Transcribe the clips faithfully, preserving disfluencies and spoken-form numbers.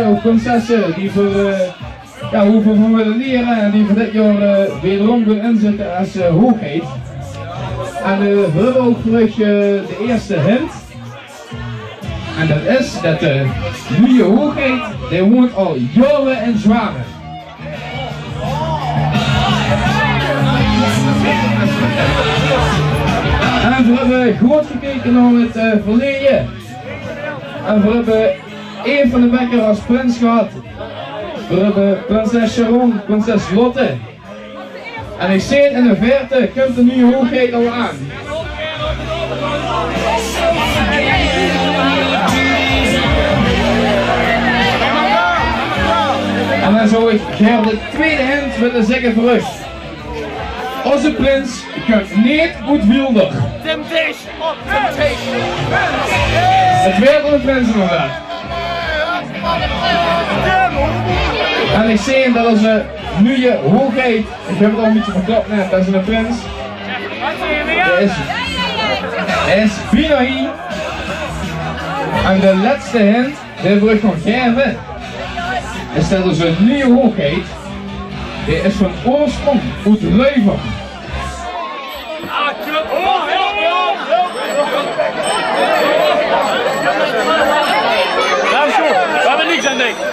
Ouch prinsesse die veur, eh, jao, wo veur van wille liere en die veur dit jaor, eh, wederom gaon inzitte es, eh, hoogheid. En, eh, v'r höbbe ouch veur uch, eh, de ierste hint. En det is det de nuje hoogheid, dae woeënt al jaore in Zjwame. En v'r höbbe good gekeke nao 't, eh, verleje. En v'r höbbe Eve van de Bekker es prins gehad. V'r höbbe prinses Sharon, prinses Lotte. En ich zeen in de veerte kump de nuje hoogheid al aan. En dan zou ich gaer de twiede hint wille zègke veur uch. Ózze prins kump neet oet Wielder. Temptation. Temptation. 't Waert 'ne prins, inderdaad. En ich zeen det ózze nuje hoogheid, ich höb 't al 'n bietje verklap net, det is 'ne prins. Dae is, dae is bienao hie. En de lètste hint dae v'r uch gaon gaeve, is det ózze nuje hoogheid, dae is van oorsprong oet Reuver. Dames en heren, we hebben niks aan denken.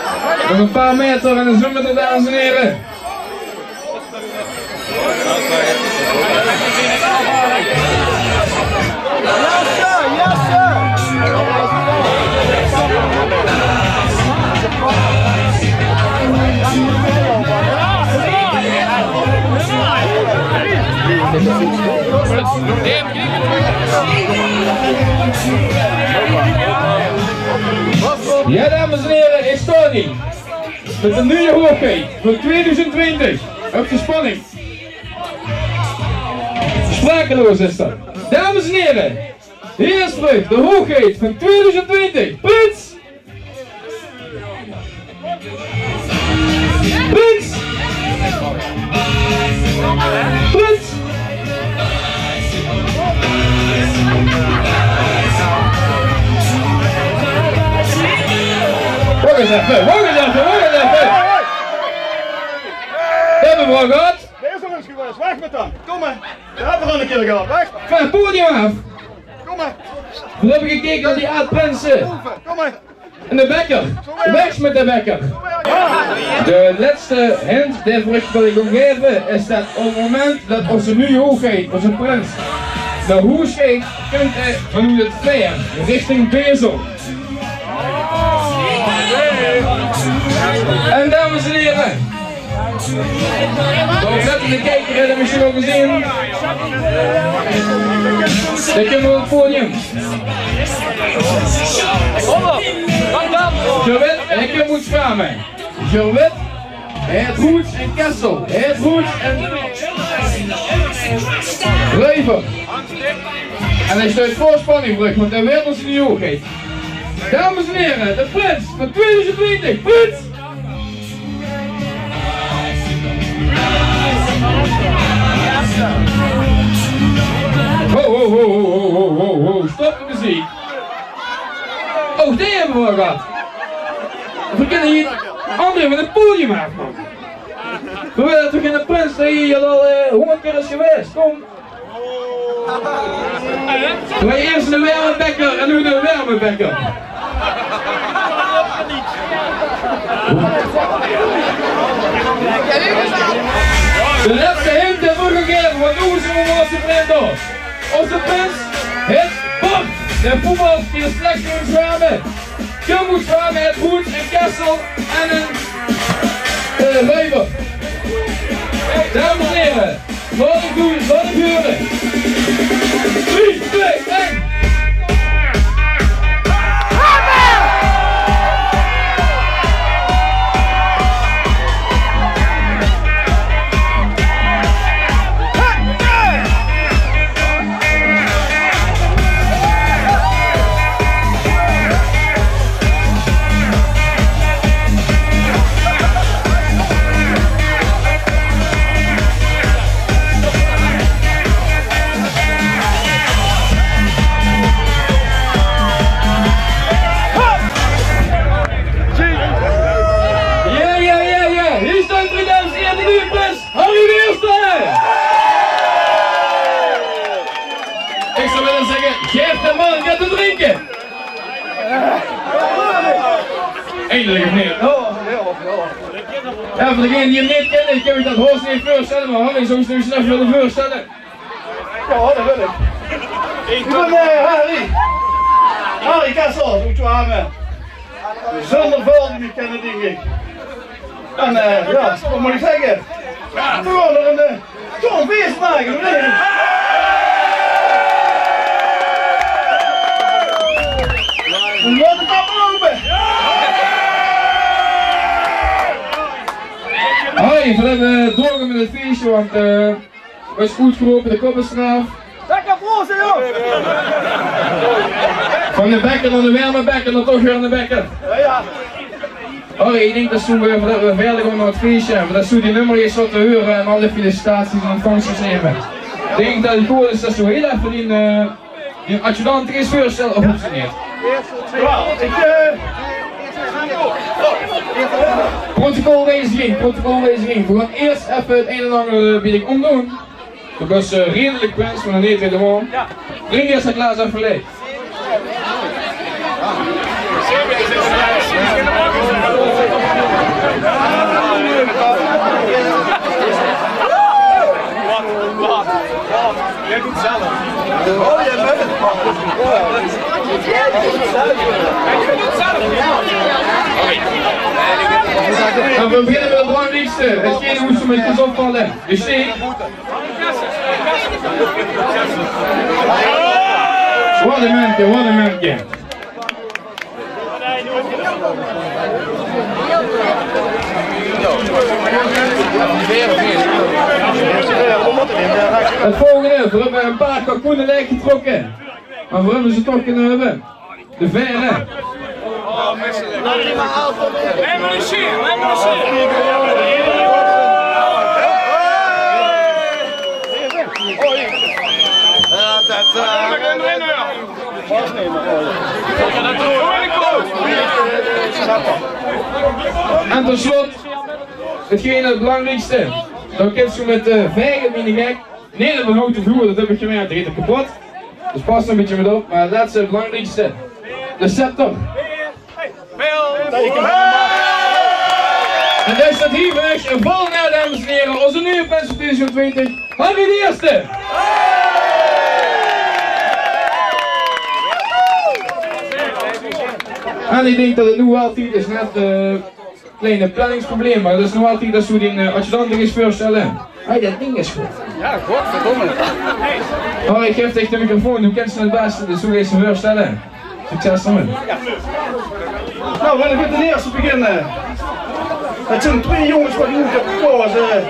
Nog ein paar maeter en dan zeen v'r 'm, dames en here. Jao, dames en here, ich staon hie mit de nuje hoogheid van tweeduizend twintig. Höb geer spanning? Sprakeloos is det. Dames en here, hie is 'r, de hoogheid van tweeduizend twintig. Prins! Prins! Prins! Wach ins effe, wach ins effe, wach ins effe. Höbbe v'r al gehad? Dae is al ins gewaes. Weg mit häöm. Kóm mer. Veer höbbe al ein kier gehad. Weg. Van 't podium aaf. Kóm mer. Veer höbbe gekeke nao die aad-prinse. Kóm mer. En de Bekker. Weg mit de Bekker. De lètste hint dae v'r uch wille gaeve is det op 't moment det ózze nuje hoogheid, ózze prins, nao hoes geit, kump 'r vanoet 't veer richting Bezel. En dames en here, de oplettende kieker haet 'm mesjien al gezeen. Dae kump op 't podium. Geer wit, hae kump oet Zjwame. Geer wit, hae haet roots in Kessel. Hae haet roots in Reuver. En hae steit vol spanning veur uch, want hae waert ózze nuje hoogheid. Dames en here, de prins van tweeduizend twintig, prins! Ho, ho, ho, stop de meziek. Och, dae höbbe v'r al gehad. Veer kinne hie André van 't podium aaf, man. Veer wille toch geine prins dae hie al, eh, hóngerd kier is gewaes. Kóm. Veer höbbe iers eine werme Bekker en noe eine werme Bekker. De lètste hint dae v'r uch gaeve, want noe zeen v'r mit ózze prins door. Ózze prins haet Bart, dae voetbalt bie de selectie in Zjwame. Kump oet Zjwame, haet roots in Kessel en in, eh, Reuver. Dames en here, laot 't hure, laot 't hure. Drie, twee, ein. Of neet? Jao, jao, jao. Jao, veur degene die 'm neet kinne, ich kin uch dat haos neet veursjtèlle, mer Harry, zóws se uch effe wille veursjtèlle? Jao, dat wil ich. Ich bön, eh, Harry. Harry Kessels, oet Zwamen. Zónger väöl die mich kinne, dink ich. En, eh, jao, wat mót ich zègke? Veer gaon d'r ein, eh, zo'n fieës make, of neet? Laot de kop ope. Hoi, veer höbbe doorgaon mit 't fieësje, want, eh, Waas good gerope, de kop is d'raaf. Lekker prooste, jóng! Van de bekker nao de werme bekker, dan toch weer aan de bekker. Jao, jao. Oh, ich dink dat zoe weer, dat weer verder gaon nao 't fieësje. Mer dat zoe die nummer ins laote heure en alle felicitaties in ontvangs neme. Ich dink dat 't good is dat zoe hiel effe die, eh, die adjudant ins veursjtèlt, of hoofs se neet? Jao, ich, eh, protocolwijziging, protocolwijziging. Veer gaon iers effe 't ein en anger, eh, bie dich ómdoon. Doe bös, eh, redelik prins, mer nog neet hielemaol. Drink iers ein glaas effe leeg. Noe, veer beginne mit 't belangriekste. 't Gene woe se mit kins opvalle. De steek. Wat ein menke, wat ein menke. 't Volgende, veer höbbe ein paar kalkoene laeg getrokke. Mer veer höbbe ze toch kinne höbbe. De vere. En tot slot, 't Gene 't belangriekste. Dan kins se mit, eh, vere, miene gek. Neet op ein houte vloer, dat höb ich gemerk, dat geit 'm kepot. Dus pas d'r ein bietje mit op, mer 't lètste, 't belangriekste. De scepter. En dae steit hie veur uch in volle naam, dames en here, ózze nuje prins van twieëdoezend twintig, Harry d'n Ierste. En ich dink dat 't noe altied is net, eh, Klein planningsprobleem, mer dat is nog altied dat zoe die, eh, adjudant ins veursjtèlle. Hoi, dat dink is good. Jao, godverdomme. Oh, ich gaef dich de microfoon, doe kins 't 't bèste, dus doe geis 'm veursjtèlle. Succes d'rmit. Noe, laot ich mit d'n ierste beginne. 't Zeen twieë jónges waat ich oet höb gekaoze.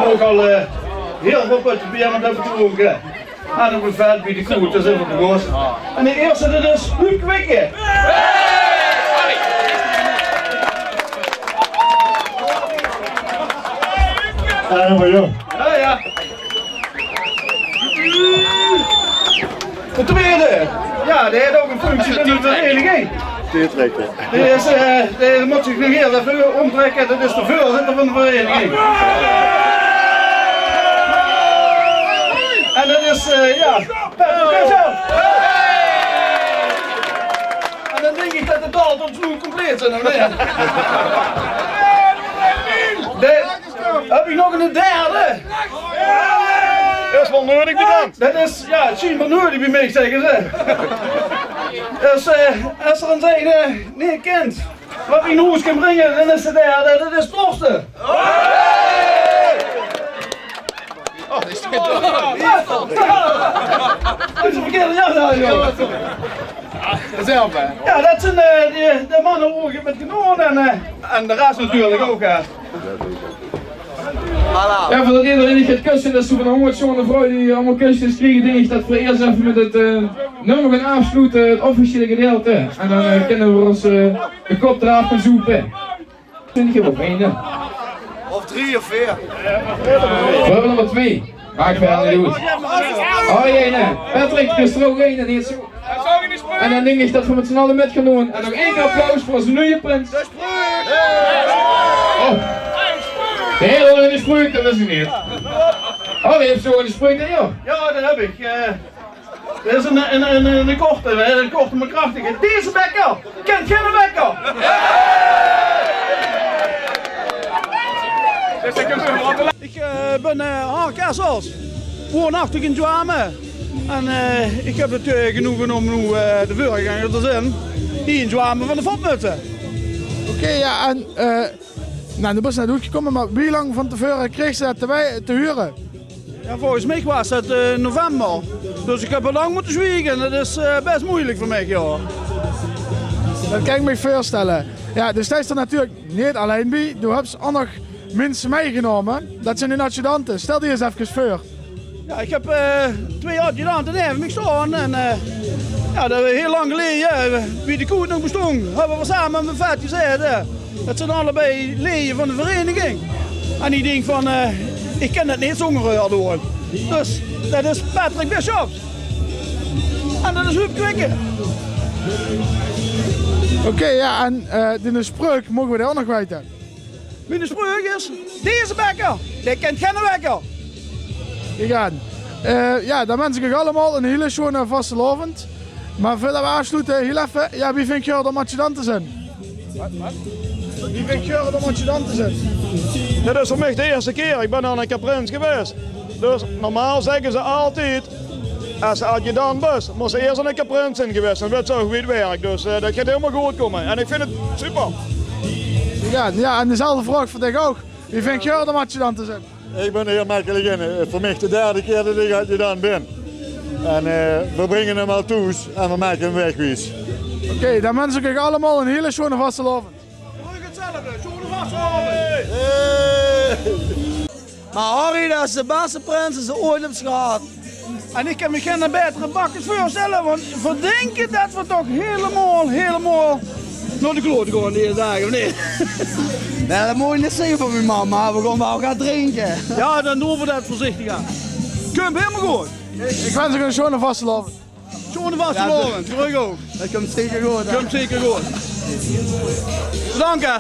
Ouch al, eh, hiel väöl pötte beer höbbe gedrónke. Aan op 't veld bie de koe, dat is effe de goos. En de ierste, dat is Huub Kwikke. Jao, jao. De twiede. Jao, dae haet ouch ein functie in de vereiniging. Dae is, eh, dae mót zich nog ieës effe ómtrèkke. Dat is de veurzitter van de vereiniging. En dat is, eh, jao, Patrick Kessel. En dan dink ich dat de Daltons noe compleet zeen, of neet? Dae, höb ich nog eine derde? Dat is waal neudig bie dan. Dat is, jao, 't sjient waal neudig bie mich, zègke ze. Dus, eh, es d'r ins eine neet kint waat ich nao hoes kin bringe, dan is 't dae, dat is Torsten. Oh, is 't verkeerde jas aan, jóng. Zelf, hè? Jao, dat zeen, eh, die, de manne woe ich höb mitgenómme en, eh, en de res natuurlik ouch, hè. Jao, veurdat ederein dich geit kusse, dat is zoe van, oh, zoe'n vrouw die allemaol kusjes krieg, dink ich dat veer iers effe mit 't, eh, nummer gaon aafsloete, 't officiële gedeilte. En dan, eh, kinne veer ós, eh, de kop d'raaf gaon zoepe. Twintig of eine. Of drie of veer. Veer höbbe d'r mer twee. Maak verder neet oet. Oh jee, nae. Patrick, is d'r ouch eine, neet zoe. En dan dink ich dat veer mit z'n alle mit gaon doon. En nog ein kier applaus veur ózze nuje prins. Oh. Dae haet al eine spreuk, dat wis ich neet. Oh, dae haet zoe eine spreuk, jao. Jao, dat höb ich. Eh, Dit is ein, ein, ein, ein korte, ein korte, mer krachtige. Deze bekker kint geine bekker. Ich, eh, bön, eh, Hark Kessels, woonachtig in Zjwame. En, eh, ich höb 't, eh, genoege óm noe, eh, de veurgenger te zeen hie in Zjwame van de Fopmutte. Oké, jao, en, eh, noe, doe bös net oetgekómme, mer wie lang van te veure kreegs se det te wei-, te hure? Jao, volges mich waas det, eh, november. Dus ich höb waal lang mótte zwiege. Det is, eh, bès meujelik veur mich, jao. Det kan ich mich veurstelle. Jao, doe steis d'r natuurlik neet allein bie. Doe höbs ouch nog minse mitgenómme. Det zeen dien adjudante. Stel die ins efkes veur. Jao, ich höb, eh, twee adjudante neve mich staon. En, eh, jao, det höbbe v'r hiel lang geleje, eh, wie de Koet nog bestóng, höbbe v'r same aan 't buffet gezaete. Det zeen allebei leje van de vereiniging. En ich dink van, eh, ich kin det neet zónger häör doon. Dus, det is Patrick Bisschop. En det is Huub Kwikke. Oké, jao, en, eh, diene spreuk, moge v'r dae ouch nog weite? Miene spreuk is: deze bekker, dae kint geine wekker. Kiek aan. Eh, jao, dan wins ich uch allemaol eine hiele sjoene vastelaovend. Mer veurdet v'r aafsloete, hiel effe, jao, wie vingt geer 't óm adjudant te zeen? Waat, waat? Wie vingt geer 't óm adjudant te zeen? Dit is veur mich de ierste kier. Ich bön al eine kier prins gewaes. Dus normaal zègke ze altied: es se adjudant bös, mós se iers al eine kier prins zeen gewaes. Dan weits se ouch wie 't wirk. Dus, eh, det geit hielemaol good kómme. En ich vinj 't super. Jao, jao, en dezelfde vraog veur dich ouch. Wie vingt geer 't óm adjudant te zeen? Ich bön hiel mekkelik in. 't Is veur mich de derde kier det ich adjudant bön. En, eh, v'r bringe 'm al thoes en v'r make 'm wegwies. Oké, dan wins ich uch allemaol eine hiele sjoene vastelaovend. Mer Harry, det is de bèste prins dae se oeats höbs gehad. En ich kin mich geine baetere bakkes veurstelle, want v'r dinke det v'r toch hielemaol, hielemaol nao de klote gaon dees daag, of neet? Nae, det mót ich neet zègke van mien mam, mer v'r gaon waal get drinke. Jao, dan doon v'r det veurzichtig aan. Kump hielemaol good. Ich wins uch eine sjoene vastelaovend. Sjoene vastelaovend, veur uch ouch. Det kump zeker good, hè? Kump zeker good. Bedank, hè.